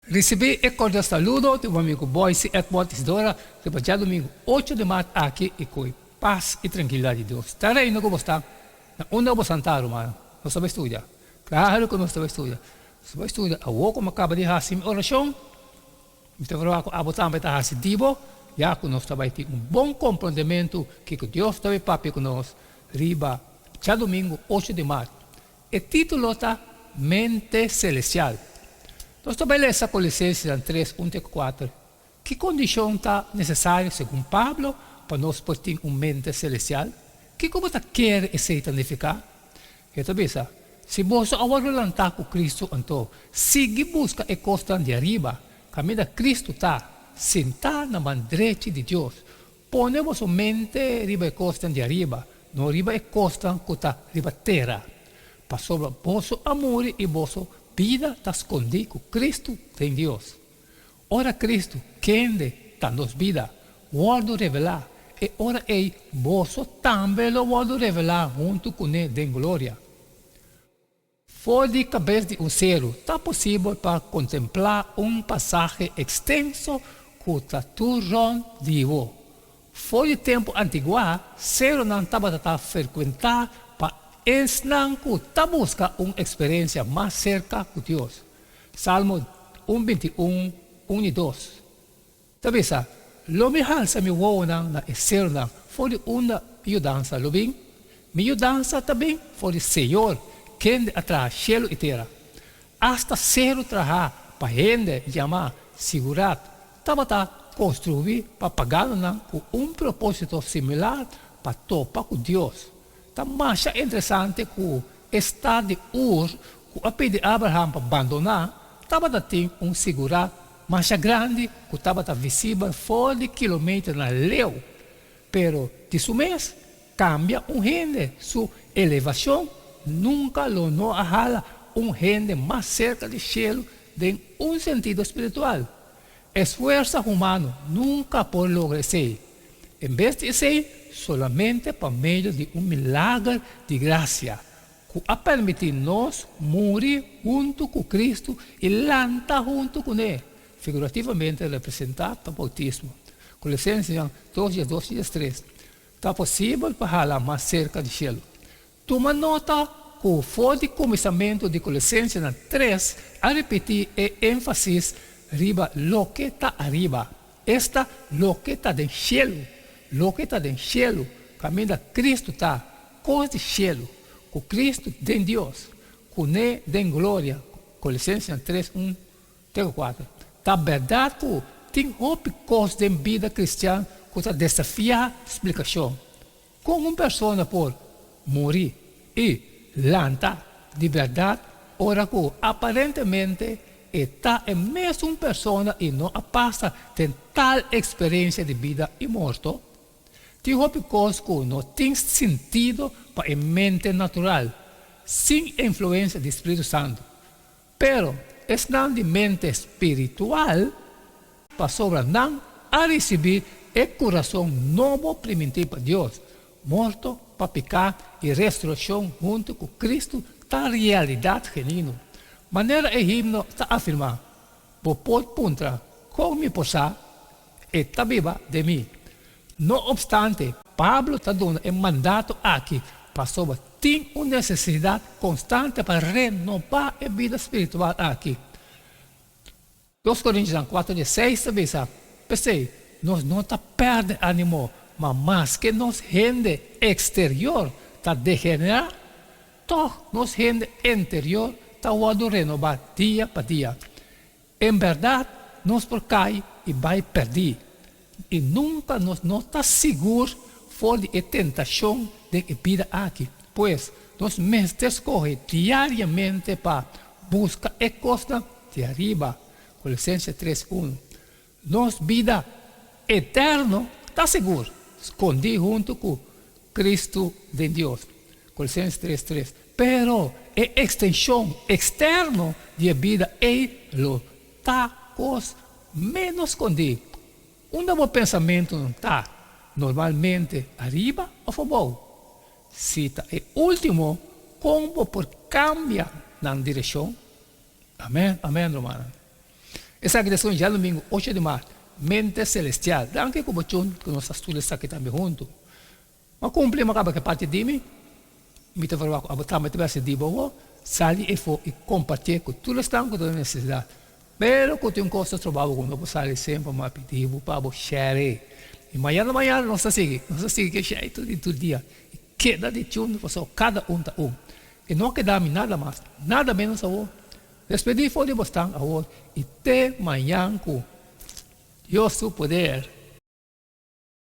Risibí e kordial saludo di bo amigu Boyce Edward Isidora riba djadumingu ocho di mart aki i ku e pas i trankilidat di Dios ta reina ku bo sta na unda bo santá rumannan. Nos ta bai studia. Klaru ku nos ta bai studia. Nos ta bai studia awor ku mi a kaba di hasi mi orashon. Mi ta proba ku abo tambe ta hasi di bo, ya ku nos ta bai tin un bon komprondementu kiko Dios ta bai papia ku nos riba djadumingu ocho di mart. E título ta Mente Celestial. Nos ta bai lesa Colosensenan tres, un te kuater. Ki kondishon ta nesesario segun Pablo pa nos por tin un mente celestial? Kiko bo ta kere esei ta nifiká? E ta bisa, Si boso a wòrdu lantá ku Kristu, anto sigui buska e kosnan di ariba, kaminda Kristu ta, sintá na man drechi di Dios. Pone boso mente riba e kosnan di ariba, no riba e kosnan ku ta riba tera. Pasobra boso a muri i boso bida ta skondí ku Kristu den Dios. Ora Kristu, kende ta nos bida, wòrdu revelá, e ora ei boso tambe lo wòrdu revelá huntu kuné den gloria. For di kabes di un seru ta posibel pa kontemplá un pasahe ekstenso ku ta tur rònt di bo. For di tempu antiguá, serunan tabata ta frekuentá pa esnan ku ta buska un eksperensia mas serka ku Dios. Salmo un binti un, un i dos, ta bisa, Lo mi halsa mi wowonan na e serunan, for di unda mi yudansa lo bin? Mi yudansa ta bin for di Señor, kende a traha shelu i tera. Asta seru trahá pa hende yamá sigurat tabata konstruí pa paganonan ku un propósito similar pa topa ku Dios. Ta masha interesante ku e stat di Ur ku a pidi Abraham pa bandoná tabata tin un sigurat masha grandi ku tabata visibel for di kilometernan leu. Pero di su mes, kambia un hende su elevashon nunka lo no a hala un hende mas serka di shelu den un sentido spiritual. Esfuersa humano nunka por logra esei. En bes di esei, solamente pa medio di un milager di grasia ku a permití nos muri huntu ku Kristu i lanta huntu kuné, figurativamente representá pa boutismo. Kolosensenan dos diesdos i diestres, Ta posibel pa hala mas serka di shelu. Tuma nota ku for di kuminsamentu di Kolosensenan tres a ripití e énfasis riba loke ta ariba, esta loke ta den shelu, loke ta den shelu, kaminda Kristu ta, kos di shelu, ku Kristu den Dios, kuné den gloria, Kolosensenan tres un te ku kuater. Ta bèrdat ku tin hopi kos den bida kristian ku ta desafiá splikashon. Kon un persona por muri i lanta di bèrdat ora ku aparentemente e ta e mesun persona i no a pasa den tal eksperensia di bida i morto? Tin hopi kos ku no tin sintido pa e mente natural, sin influensia di Spiritu Santu. Pero esnan di mente spiritual, pasobra nan a risibí e kurason nobo primintí pa Dios, morto pa piká i restourashon huntu ku Kristu ta realidat genuino. Manera e himno ta afirmá, Bo por puntra, Kon mi por sa? E ta biba den mi. No opstante, Pablo ta duna e mandato aki pasobra tin un nesesidat konstante pa renobá e bida spiritual aki. Dos Korintionan kuater di seis ta bisa, P'esei, nos no ta pèrdè ánimo, ma maske nos hende eksterior ta degenerá, tòg nos hende interior ta wòrdu renobá dia pa dia. En bèrdat, nos por kai i bai pèrdí, i nunka nos no ta sigur for di e tentashon den e bida aki. Pues, nos mester skohe diariamente pa buska e kosnan di ariba. Kolosense tres unu. Nos bida eterno ta sigur, skondí huntu ku Kristu den Dios. Kolosenses tres tres. Pero e ekstenshon eksterno di e bida ei lo ta kos ménos skondí. Unda bo pensamentunan ta normalmente, ariba òf abou? Si ta e último, kon bo por kambia nan direkshon? Amèn, amèn, rumannan. Esaki ta segun djadumingu ocho di mart, Mente Celestial. Danki ku bo chun ku nos ta studia esaki tambe huntu. M'a kumpli, m'a kaba ku e parti di mi. Mi ta verwagt ku abo tambe ta bèstia di bo awor. Sali efo i kompartié ku tur esnan ku ta den nesesidat. Pero ku tin un kos ta troba bo ku no por sali semper, m'a pidi bo pa bo share. I mañana mañana nos ta sigui, nos ta sigui ku e share tur di tur dia. I keda di chun pasobra kada un ta un. I no a keda mi nada mas, nada ménos awor. Despedí for di bo stan awor i te mañan ku Dios su poder.